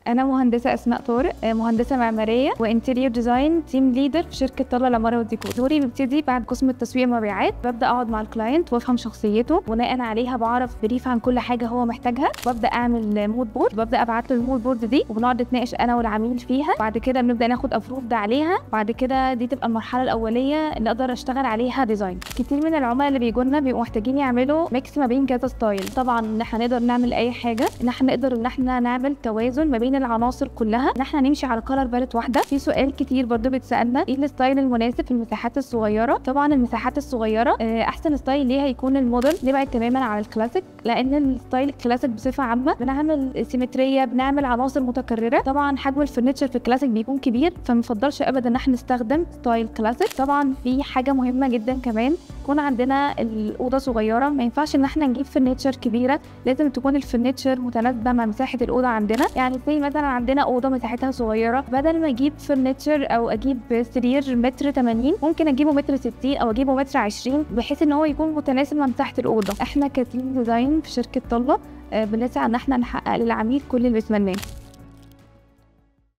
أنا مهندسة أسماء طارق، مهندسة معمارية و interior design team leader في شركة طلة العمارة والديكور. دوري بيبتدي بعد قسم التسويق والمبيعات، ببدأ أقعد مع ال client وأفهم شخصيته، بناء عليها بعرف brief عن كل حاجة هو محتاجها، ببدأ أعمل mood board، ببدأ أبعت له ال mood board دي وبنقعد نتناقش أنا والعميل فيها. بعد كده بنبدأ ناخد approve عليها، بعد كده دي تبقى المرحلة الأولية اللي أقدر أشتغل عليها design. كتير من العملاء اللي بيجوا لنا بيبقوا محتاجين يعملوا mix ما بين كذا style. طبعا إن احنا نقدر نعمل أي حاجة، إن احنا نقدر إن احنا نعمل توازن ما بين العناصر كلها، ان احنا نمشي على color palette واحدة. في سؤال كتير برضو بيتسالنا، ايه ال style المناسب في المساحات الصغيرة؟ طبعا المساحات الصغيرة احسن style ليها يكون ال modern، نبعد تماما عن الكلاسيك، لان ال style ال classic بصفة عامة بنعمل symmetry، بنعمل عناصر متكررة. طبعا حجم ال furniture في الكلاسيك بيكون كبير، فمفضلش ابدا ان احنا نستخدم style classic. طبعا في حاجة مهمة جدا كمان، يكون عندنا الاوضة صغيرة، ما ينفعش ان احنا نجيب furniture كبيرة، لازم تكون ال furniture متناسبة مع مساحة الاوضة عندنا. يعني زي مثلا عندنا اوضة مساحتها صغيرة، بدل ما اجيب furniture او اجيب سرير متر 80، ممكن اجيبه متر 60 او اجيبه متر 20، بحيث ان هو يكون متناسب مع مساحة الاوضة. احنا ك team design في شركة طلة بنسعى ان احنا نحقق للعميل كل اللي بيتمناه.